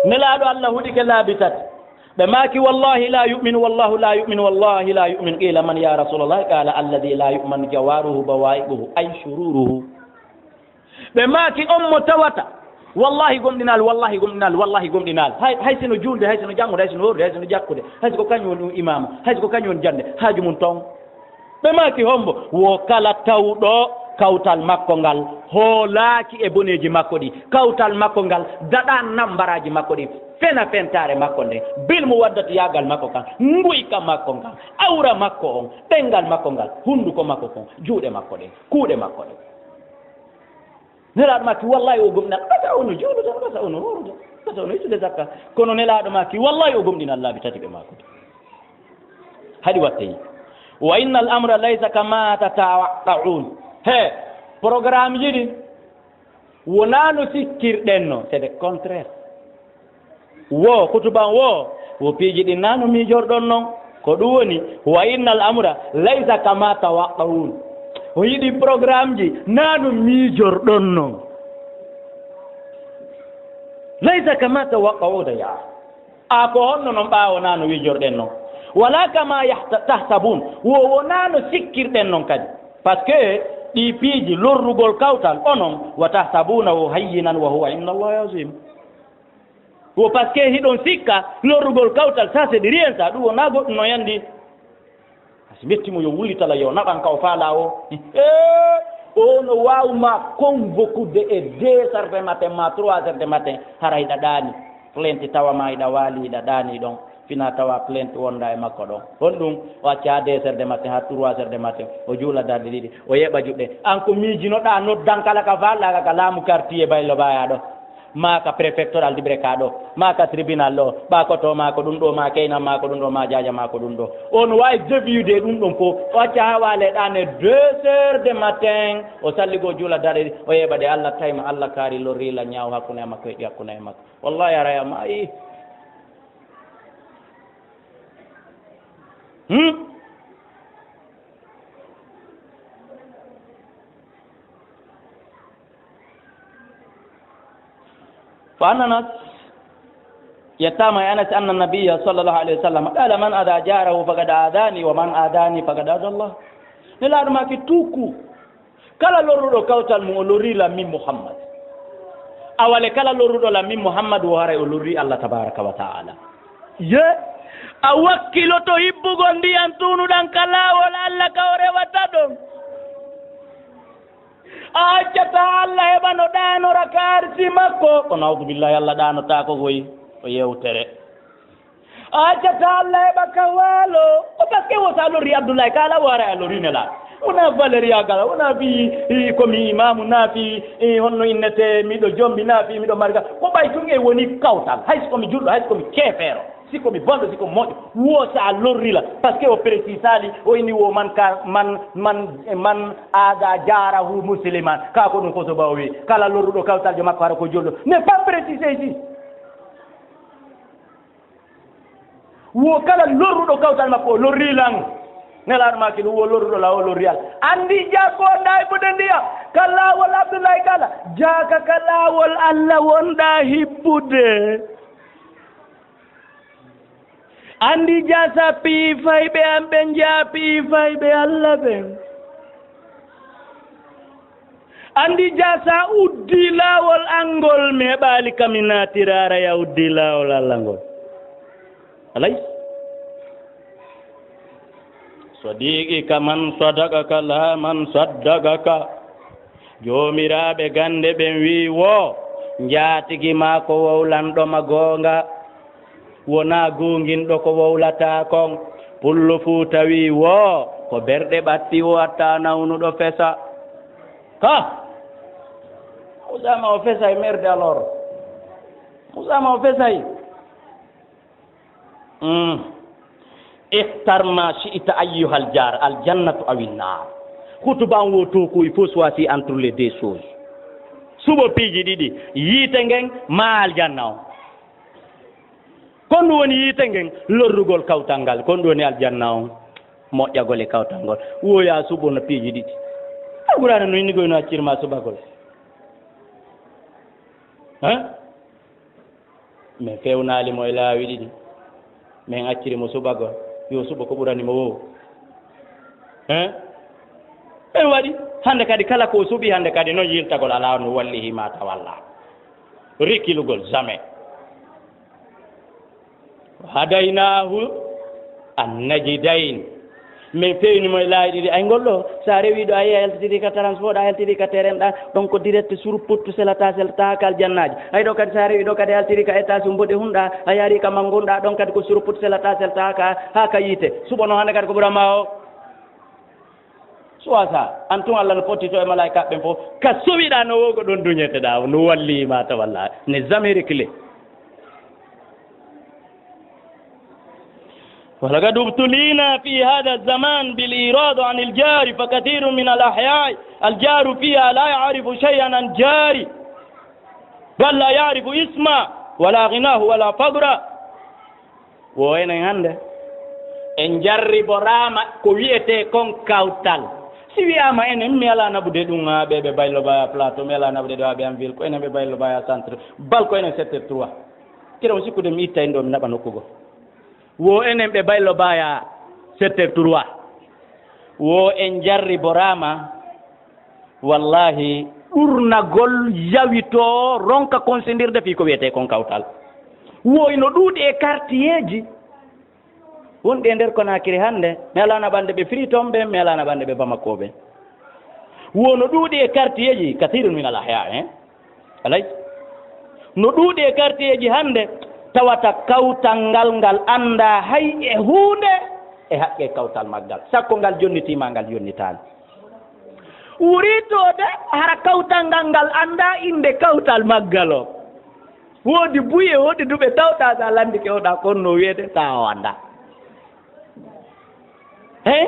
Nelaaɗo Allah huɗike laabi tati. Ɓe maaki, "Wallahi la yu'minu, wallahu la yu'minu, wallahi la yu'minu." Qila, "Man ya Rasulallah?" Qala, "Alladhi la yu'manu jawaruhu bawa'iquhu, ay shururuhu." Ɓe maaki, "On mo tawata, wallahi gomɗinal, wallahi gomɗinal, wallahi gomɗinal. Hay, hay sino juulde, hay sino janngude, hay sino horlude, hay sino jakkude, hay siko kañum woni ɗum imaama, hay siko kañum woni jannde, haaju mum toon." Ɓe maaki, "Hombo?" Wo kala tawɗo kawtal makko ngal hoolaaki e boneeji makko ɗi, kawtal makko ngal daɗa nambaraaji makko ɗi, fena fentaare makko nde, bil mu waddati yaagal makko kan, nguyka makko ngal, awra makko on, ɗenngal makko ngal, hunnduko makko kon, juuɗe makko ɗen, kuuɗe makko ɗen. Nelaaɗo maaki, "Wallahi o gomɗinal, ɓata ono juulude, ɓata ono horude, ɓata ono ittude zakka." Kono Nelaaɗo maaki, "Wallahi o gomɗinal laabi tati ɓe maakude." Haɗi wattee. "Wa innal amra laysa kama tatawaqqa'un." He, programme ji ɗi, wonaa no sikkirɗen no, c'est le contraire. Wo, kutuban wo, wo piiji ɗin naa no miijorɗon non. Ko ɗum woni, "Wa innal amra laysa kama tawaqqa'un." O yiɗi programme ji naa no miijorɗon non. "Laysa kama tawaqqa'una ya." A ko honno non ɓaawo naa no miijorɗen non. "Wala kama yahta-, tahsabun." Wo, wo naa no sikkirɗen non kadi. Parce que ɗi piiji lorrugol kawtal onon, "Wa tahsabunahu hayyinan wa huwa inda Allahi azim." Wo parce que hiɗon sikka lorrugol kawtal, ça c'est de rien, ça, ɗum wonaa goɗɗum no yandi. Asi metti mo yo wullitala yo naɓan ka o faala o. Eh, o no waaw ma convoquer e deux heures de matin, ma trois heures de matin, haray ɗaɗaani. Plainte tawa ma iɗa waali, iɗa ɗaani ɗon. Fina tawa plainte wonda e makko ɗon. Honɗum? O acca ha deux heures de matin, ha trois heures de matin. O juula darɗe ɗiɗi. O yeɓa juɗɗe. An ko miijinoɗa noddan kala ka faalɗa ka, ka laamu quartier Baylo Baya ɗo. Ma ka préfectoral Dibreka ɗo. Ma ka tribunal ɗo. Ɓa ko to ma ko ɗum ɗo, ma keynan ma ko ɗum ɗo, ma jaaja ma ko ɗum ɗo. On wawi déviude ɗum ɗon fof. O acca ha waale ɗaane deux heures de matin. O salligo juula darɗe ɗiɗi. O yeɓa ɗe Allah tayma, Allah kaari lorri la ñaaw hakkunde e makko e ɗi hakkunde e makko. Wallahi, aray a maayi. Hmm? Fa an Anas, yettaama e Anas, anna Nabiyya sallallahu alayhi wa sallam qaala, "Man adaa jaarahu faqad aadaani, wa man aadaani faqad aada Allah." Nelaaɗo maaki, tuku. Kala lorruɗo kawtal mum, o lorri lan min Muhammad. Awale kala lorruɗo lan min Muhammad, wo haray o lorri Allah tabaraka wa ta'ala. Ye, a wakkiloto hibbugol ndiyan tuunuɗan ka laawol Allah ka o rewata ɗon. A accata Allah heɓa no ɗaanora ka arsi makko. Kono, audu billahi, Allah ɗaanotaako koy. O yewtere. A accata Allah heɓa ka waalo. Ko parce que wo sa lorri Abdoulaye Kala, wo haray a lorri Nelaaɗo. Wona Valeria Gala, wona fi, i, komi imamu, na fi, i, honno innete, miɗo jombi, na fi, miɗo marga. Ko ɓay tun e woni kawtal. Hay si komi julɗo, hay si komi keefeero. Si komi bonɗo, si komi moƴƴo. Wo sa lorri lan. Parce que o précisali, o inni wo man ka, man, man, man aada jaarahu musliman. Ka ko ɗum ko so ba o wi. Kala lorruɗo kawtal jo makko hara ko julɗo. N'est pas précisé ici. Wo kala lorruɗo kawtal makko, o lorri lan. Nelaaɗo maaki ɗum, wo lorruɗo lan, o lorri Allah. Anndi jaako wonɗa hibbude ndiyam ka laawol Abdullahi Kala, jaaka ka laawol Allah wonɗa hibbude. Anndi jaa sa piyi fayɓe an ɓen, jaa piyi fayɓe Allah ɓen. Anndi jaa sa uddi laawol an ngol, mi heɓaali ka mi naatira, aray a uddi laawol Allah ngol. Alay. Sadiqika man sadaqaka la man saddaqaka. Joomiraaɓe gannde ɓen wi'i wo, njaatigi maa ko wowlanɗo ma goonga, wonaa guunginɗo ko wowlataa kon. Pullo Fuuta wi'i wo, ko berɗe ɓatti o watta nawnuɗo fesa. Ka! Musa ma o fesay merde alors. Musa ma o fesay. Hmm. Ikhtar ma shi'ta ayyuhal jar, al jannatu aw in nar. Hutuba an wo to ko, il faut choisir entre les deux choses. Suɓo piiji ɗiɗi, yiite ngen ma aljanna on. Kon ɗum woni yiite ngen, lorrugol kawtal ngal. Kon ɗum woni aljanna on, moƴƴagol e kawtal ngol. Woya suɓo no piiji ɗiɗi. Alqur'aana no inni koy no accir ma suɓagol. Hein? Min fewnaali mo e laawi ɗiɗi. Min acciri mo suɓagol. Yo suɓo ko ɓurani mo wo. Hein? Ɓen waɗi. Hannde kadi kala ko o suɓi, hannde kadi non yiltagol alaa, no wallihi ma tawalla. Rikilugol jamais. Hadaynaahu an najdayn. Min fewni mo e laawi ɗiɗi. Ay ngol ɗo, so a rewi ɗo, a yehi a yaltitiri ka transport, a yaltitiri ka terrain ɗa, ɗon ko direct sur puttu selata, selata ka aljannaaji. Ay ɗo kadi so a rewi ɗo kadi a yaltiri ka étage mboɗe hunɗa, a yaari ka mangunɗa, ɗon kadi ko sur puttu selata, selata ka, haa ka yiite. Suɓo no hannde kadi ko ɓura ma o. Suwasa, an tun Allah no fottito e malaa'ikaaɓe ɓen fof. Ka suwiɗa no wogo ɗon duñete ɗa, no walli ma ta walla. Ne jamais réglé. ولقد ابتلينا في هذا الزمان بالإعراض عن الجار، فكثير من الأحياء الجار فيها لا يعرف شيئا عن جاره، بل لا يعرف اسمه ولا غناه ولا فقره. Wo enen hannde, en jarriboraama ko wi'etee kon kawtal. Si wi'aama enen, mi alaa naɓude ɗum haa ɓe, ɓe Baylo Baya Plateau, mi alaa naɓude ɗo haa ɓe en ville, ko enen ɓe Baylo Baya Centre, bal ko enen secteur trois. Kira o sikkude mi itta en ɗo, mi naɓa nokku goo. Wo enen ɓe Baylo Baya secteur trois. Wo en jarriboraama, wallahi, ɗurnagol yawitoo, ronka konsindirde fii ko wi'etee kon kawtal. Wo ino ɗuuɗi e kartiyeeji wonɗi e nder Konaakiri hannde, mi alaa naɓande ɓe Freetown ɓe, mi alaa naɓande ɓe Bamako ɓe. Wo no ɗuuɗi e kartiyeeji, kathirun min al ahya, eh? Alay. No ɗuuɗi e kartiyeeji hannde, tawata kawtal ngal, ngal anndaa hay e huunde e haqqe kawtal maggal, sakko ngal jonnitiima, ngal yonnitaani. Wuritoode hara kawtal ngal, ngal anndaa innde kawtal maggal o. Woodi buye, woodi duɓe tawɗaa, so a lanndike oɗa kon no wiyete, tawa o anndaa. He?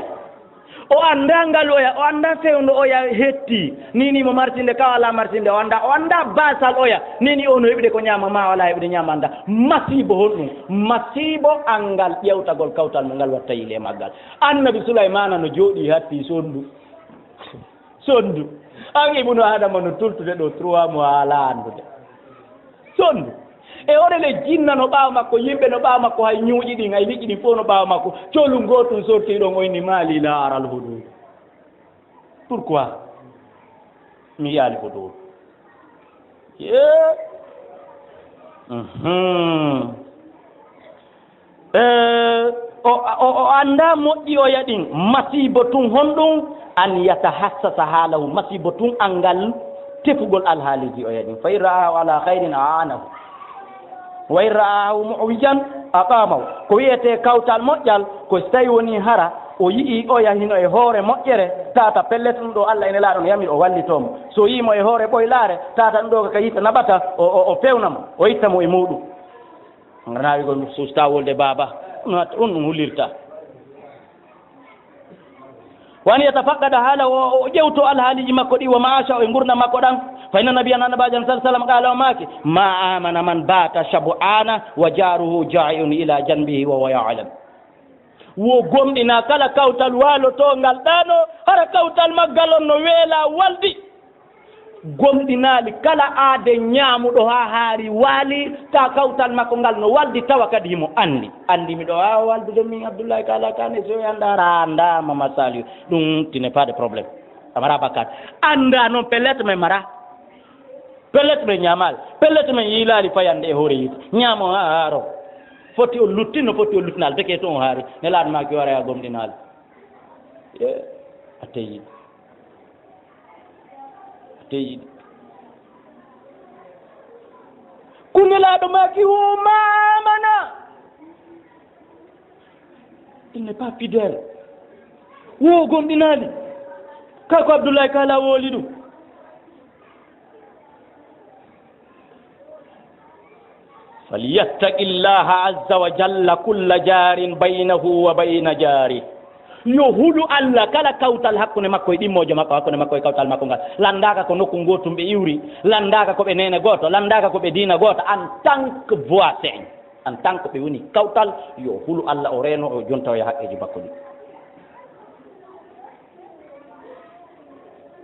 O anndaa ngal oya, o anndaa fewndo oya hetti. Ni ni mo martinde, ka wala martinde, o anndaa, o anndaa basal oya. Ni ni ono heɓude ko ñaama, ma wala heɓude ñaama, anndaa. Masiibo honɗum? Masiibo anngal ƴewtagol kawtal mo ngal watta yile maggal. Annabi Sulaymana no jooɗii hatti sondu. Sondu. An Ibnu Adama no tultude ɗo trois mois alaa anndude. Sondu. E hoore le jinna no ɓaawo makko, yimɓe no ɓaawo makko, hay ñuuƴi ɗin, hay liƴƴi ɗin fof no ɓaawo makko. Colu ngootum sorti ɗon, o inni, "Mali la aral hudud." Pourquoi? Mi yiyaali hudud. Ye. Mhm. Eh, o, o, o anndaa moƴƴi oya ɗin. Masiibo tun honɗum? An yatahassasa haalahu. Masiibo tun anngal tefugol alhaaliiji oya ɗin. Fa in ra'ahu ala khairin a'anahu. Wa in ra'ahu mu'wijan aqamahu. Ko wiyetee kawtal moƴƴal, ko so tawi woni hara o yi'i oya hino e hoore moƴƴere, tata pellet ɗum ɗo Allah e Nelaaɗo no yamiri o wallitoo mo. So yi'i mo e hoore ɓoylaare, tata ɗum ɗo ka yiite naɓata, o, o, o fewna mo, o itta mo e muuɗum. Ngara naawigol suusta wolde baaba. Ɗum hat-, ɗum ɗum hullirta. Wa an yatafaqqada haala o, o ƴewto alhaaliiji makko ɗi, wa ma'asha e ngurndan makko ɗan. Fa inna nabiyana annabajo sallallahu alaihi wasallam qala o maaki, "Ma amana man bata shab'ana wa jaruhu ja'iun ila janbihi wa huwa ya'lam." Wo gomɗina kala kawtal waalotongal ɗano, hara kawtal maggal on no weela waldi. Gomɗinaali kala aade ñaamuɗo haa haari waali, ta kawtal makko ngal no waldi, tawa kadi himo anndi. Anndi miɗo waawa waldude min Abdullahi Kala Kane, so annda hara annda Mama Saliou. Ɗum, tu n'es pas de problème. A mara bakkat. Annda noon pellet men mara. Pellet men ñaamaali. Pellet men yiilaali fayande e hoore yiite. Ñaamo haa haaro. Foti o luttino, foti o luttinaali. Beke to on haari. Nelaaɗo maaki wara ya gomɗinaali. Ye, a teyi. Teyiɗi. Ko Nelaaɗo maaki, "O ma amana." Il n'est pas fidèle. Wo gomɗinaali. Ka ko Abdullahi Kala woli ɗum. "Falyattaqillaha azza wa jalla kulla jarin baynahu wa bayna jari." Yo hulu Allah kala kawtal hakkunde makko e ɗimmoojo makko, hakkunde makko e kawtal makko ngal. Lanndaaka ko nokku ngootum ɓe iwri, lanndaaka ko ɓe neene gooto, lanndaaka ko ɓe diina gooto, en tant que voisin, en tant que ɓe woni kawtal, yo hulu Allah, o reeno, o jonta, o yaha haqqeeji makko ɗi.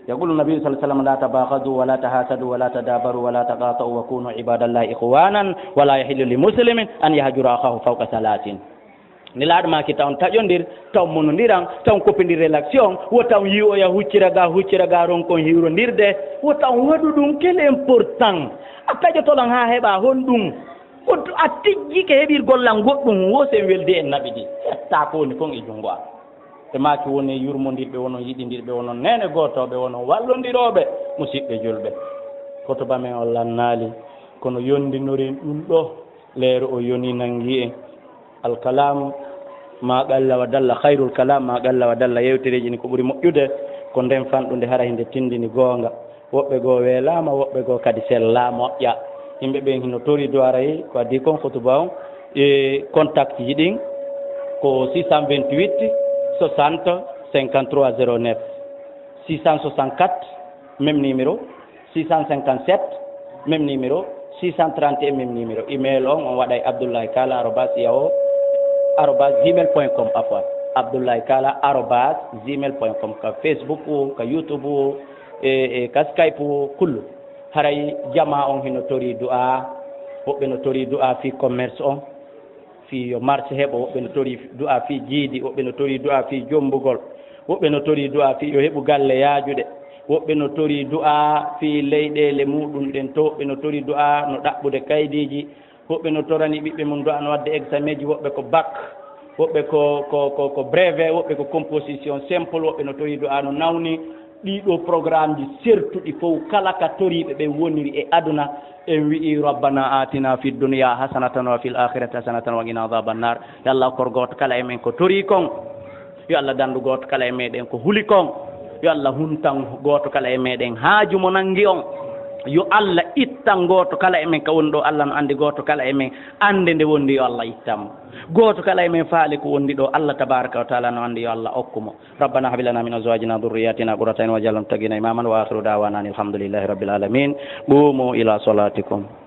يقول النبي صلى الله عليه وسلم: "لا تباغضوا ولا تحاسدوا ولا تدابروا ولا تقاطعوا وكونوا عباد الله إخوانا ولا يحل لمسلم أن يهجر أخاه فوق ثلاث." Nelaaɗo maaki, taw on taƴondir, taw on monondiran, taw on koppindir relation, wo taw on yi'oya huccira ga, huccira ga, ronkon hiwrondirde, wo taw on waɗu ɗum, quel important? A taƴoto lan haa heɓa honɗum? Ko a tijjike heɓirgol lan goɗɗum, wo sen weldi en naɓi ɗi. Etta ko woni kon e junngo am. Ɓe maaki, wonee yurmondirɓe, wonon yiɗindirɓe, wonon neene gootooɓe, wonon wallondirooɓe, musiɓɓe julɓe. Kotuba men on lannaali, kono yondinoren ɗum ɗo, leero o yoni nangi en. Alkalam ma qalla wa dalla, khayrul kalam ma qalla wa dalla. Yewtereeji ni ko ɓuri moƴƴude, ko nden fanɗunde hara hinde tindini goonga. Woɓɓe goo weelaama, woɓɓe goo kadi sellaa moƴƴa. Yimɓe ɓen hino tori du'aray, ko adii kon khutuba on. E contact ji ɗin ko six cent vingt-huit soixante cinquante-trois zéro neuf, six cent soixante-quatre, même numéro, six cent cinquante-sept, même numéro, six cent trente et un, même numéro. Email on, on waɗay abdoulaye kala arobase yahoo, arobase gmail point com, afwan. Abdoulaye Kala arobase gmail point com, ka Facebook o, ka YouTube o, e, e ka Skype o, kullu. Haray jamaa on hino tori du'a, woɓɓe no tori du'a fii commerce on, fii yo marché heɓo, woɓɓe no tori du'a fii jiidi, woɓɓe no tori du'a fii jombugol, woɓɓe no tori du'a fii yo heɓu galle yaajuɗe, woɓɓe no tori du'a fii leyɗeele muɗum ɗen to, woɓɓe no tori du'a no ɗaɓɓude kaydiiji, woɓɓe no torani ɓiɓɓe mum du'a no wadde examen ji, woɓɓe ko bac, woɓɓe ko, ko, ko, ko brevet, woɓɓe ko composition simple, woɓɓe no tori du'a no nawni, ɗiɗo programmeji sertuɗi fof, kala ka toriiɓe ɓe woniri e aduna, en wi'i, "Rabbana atina fi dunya hasanatan wa fil akhirati hasanatan wa qina adhaban nar." Yo Allah okkor gooto kala e men ko torii kon. Yo Allah dandu gooto kala e meɗen ko huli kon. Yo Allah huntan gooto kala e meɗen haaju mo nangi on. Yo Allah ittan gooto kala e men ka woni ɗo, Allah no andi gooto kala e men, ande nde wondi, yo Allah ittan mo. Gooto kala e men faali ko wondi ɗo, Allah tabaraka wa taala no andi, yo Allah okku mo. ربنا هب لنا من أزواجنا وذرياتنا قرة أعين واجعلنا للمتقين إماما. وآخر دعوانا أن الحمد لله رب العالمين. قوموا إلى صلاتكم.